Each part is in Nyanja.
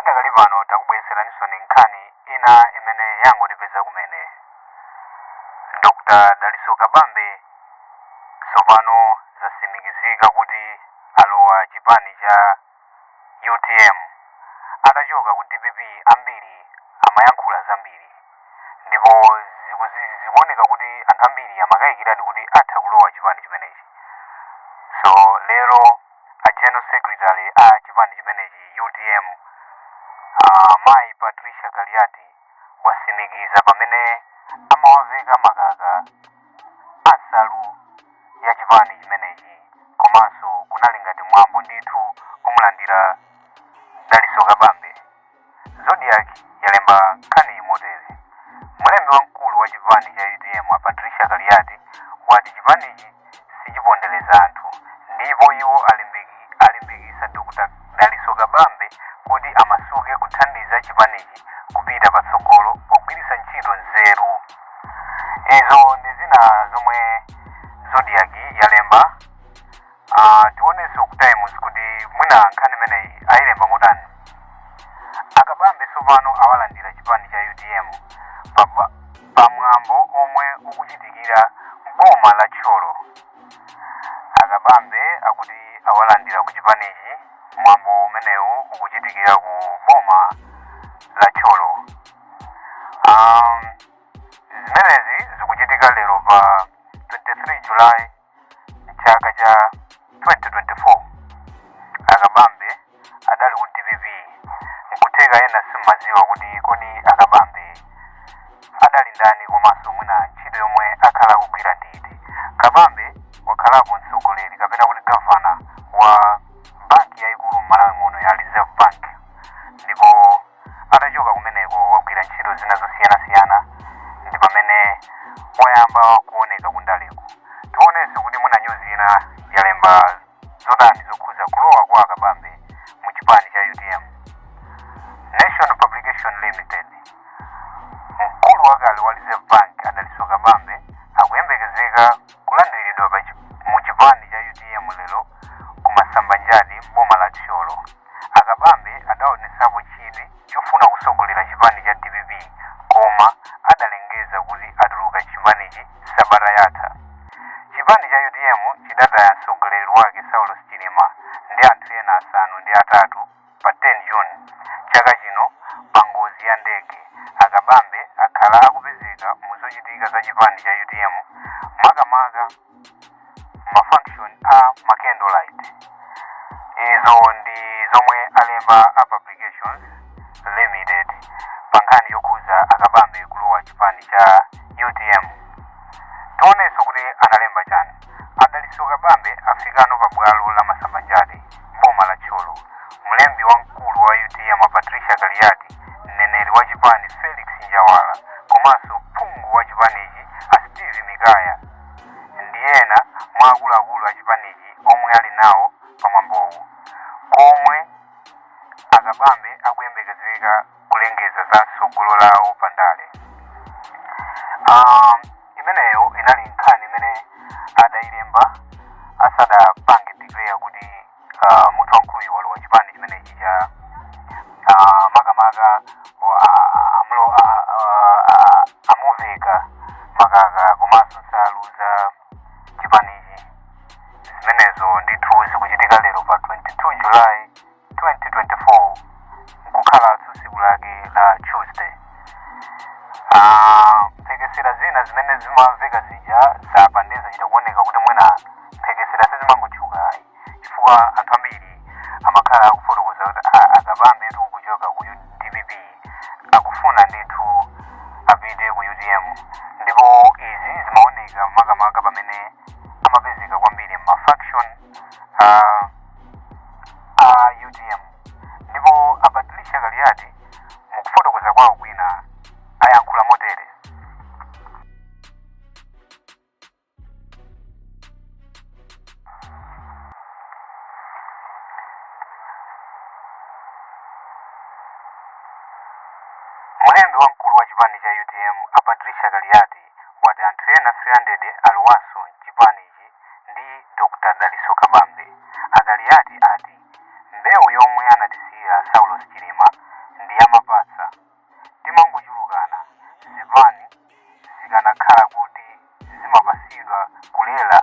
Padakali pano takubwereseraninso nkhani ina imene yangotipeza kumene. Dr. Dalitso Kabambe tsopano zatsimikizika kuti alowa chipani cha UTM. Atachoka ku DPP ambiri amayankhula zambiri ndipo zikuoneka kuti anthu ambiri amakayikiradi kuti atha kulowa chipani chimenechi. So lero a General Secretary a chipani chimenechi UTM, Mayi Patricia Kaliati, wasimikiza pamene amawaveka makaka a nsalu ya chipani chimenechi, komanso kunali ngati mwambo ndithu omulandira Dalitso Kabambe. Zodiak yalemba nkhaniyi motere: Mlembi wamkulu wa chipani cha UTM a Patricia Kaliati wati chipanichi sichipondereza anthu ndipo iwo alimbikitsa Dr. Dalitso Kabambe kuti amasuke kuthandiza chipanichi kupita patsogolo pogwiritsa ntchito nzeru. Izo ndi zina zomwe Zodiak yalemba. Tionenso ku Times kuti mwina nkhani imeneyi ayilemba motani. Akabambe tsopano awalandira chipani cha UTM pamwambo omwe ukuchitikira m'boma la Thyolo. Akabambe akuti awalandira ku chipanichi, mwambo umenewu ukuchitikira ku boma la Thyolo. Zimenezi zikuchitika lero pa 23 July mchaka cha 2024. Akabambe adali ku DPP. Nkutheka ena simumadziwa kuti kodi Akabambe adali ndani komanso mwina ntchito yomwe akhala akugwira ndi iti. Kabambe wakhalapo mtsogoleri kapena kuti gavana wa banki yayikulu m'Malawi muno ya Reserve Bank, ndipo atachoka kumeneko wagwira ntchito zina zosiyanasiyana ndi pamene wayamba kuoneka kundaleku. Tionenso kuti mwina nyuzi ina yalemba zotani zokhuza kulowa kwa Akabambe mu chipani cha UTM. Nation Publication Limited: Mkulu wakale wa Reserve Bank a Dalitso Kabambe akuyembekezeka kulandiridwa mu chipani cha UTM lero ku Masambanjati m'boma la Thyolo. A Kabambe adaonetsapo chidwi chofuna kusogolera chipani cha DPP koma adalengeza kuti atuluka chipanichi sabata yatha. Chipani cha UTM chidataya mtsogoleri wake Saulos Chilima ndi anthu ena asanu ndi atatu pa 10 June chaka chino pa ngozi ya ndege. A Kabambe akhala akupezeka mu zochitika za chipani cha UTM makamaka ma function a ma candlelight. Izo ndi zomwe alemba a Publications Limited pa nkhani yokhuza Akabambe kulowa chipani cha UTM. Tionenso kuti analemba chani. A Dalitso Kabambe afikano pa bwalo la Masambanjati m'boma la Thyolo. Mlembi wamkulu wa UTM a Patricia Kaliati, mneneri wa chipani Felix Njawala komanso phungu wa chipanichi a Steve Mikaya ndi ena mwa akuluakulu a chipanichi omwe ali nawo pa mwambowu, komwe a Kabambe akuyembekezeka kulengeza za tsogolo lawo pa ndale. Imeneyo inali nkhani imene adayilemba asadapange declare kuti munthu wamkuluyu walowa chipani chimenechi cha makamaka amuveka makaka komanso nsalu za chipanichi. Zimenezo ndithu zikuchitika lero pa 22 July 2024, nkukhalanso tsiku lake la Tuesday. Mphekesera zina zimene zimamveka zija zapa ndiye zachita kuoneka kuti mwina mphekesera sizimangotchuka ayi, chifukwa anthu ambiri amakhala akufotokoza kuti Akabambe tu kuchoka ku DPP akufuna ndithu apite ku UTM, ndipo izi zimaoneka makamaka pamene amapezeka kwambiri m'ma function a UTM. Ndipo a Patricia Kaliati mukufotokoza kwawo kwina ayankhula motere. Mlembi wamkulu wa chipani cha UTM a Patricia Kaliati wati anthu ena 300 alowanso mchipanichi ndi Dr. Dalitso Kabambe. A Kaliati ati mbewu yomwe anatisiyira Saulos Chilima ndi yamapasa, timangochulukana. Zipani zikanakhala kuti zimapasidwa kulera,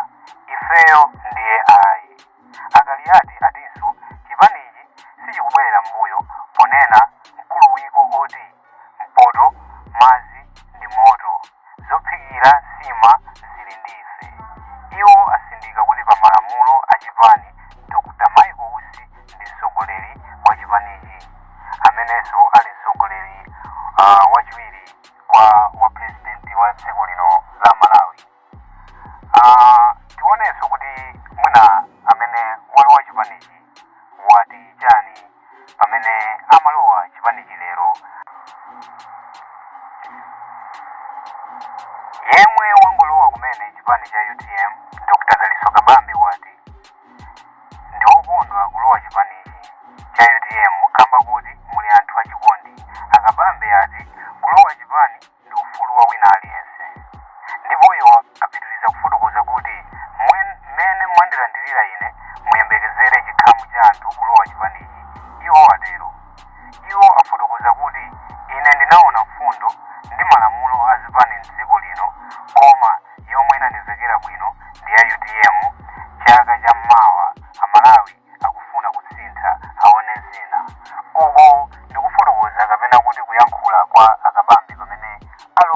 ifeyo ndiye ayi. Akaliati atinso chipanichi sichikubwerera mbuyo ponena mkuluwiko oti mpoto, madzi ndi moto, zophikira nsima zili ndi ife. Iwo asindika kuti pa malamulo a chipani, Dr Michael Usi ndi mtsogoleri wa chipanichi, amenenso ali mtsogoleri wachiwiri kwa wa president wa dziko lino la Malawi. Tionenso kuti mwina amene walowa chipanichi wati chani pamene amalowa chipanichi lero. Yemwe wangolowa kumene chipani cha UTM, Dr Dalitso Kabambe, wati ndi wokondwa kulowa chipanichi cha UTM kamba kuti muli anthu achikondi. Akabambe ati kulowa chipani ndi ufulu wa wina aliyense, ndipo iwo apitiriza kufotokoza kuti mmene mwandilandirira ine, muyembekezere chikhamu cha anthu kulowa chipanichi, iwo atero. Iwo afotokoza kuti ine ndinaona mfundo ndi malamulo a zipani mdziko lino, koma yomwe inandimvekera bwino ndi ya UTM. Chaka cha mmawa Amalawi akufuna kusintha, aone zina. Uku ndikufotokoza kapena kuti kuyankhula kwa Akabambe pamene alowa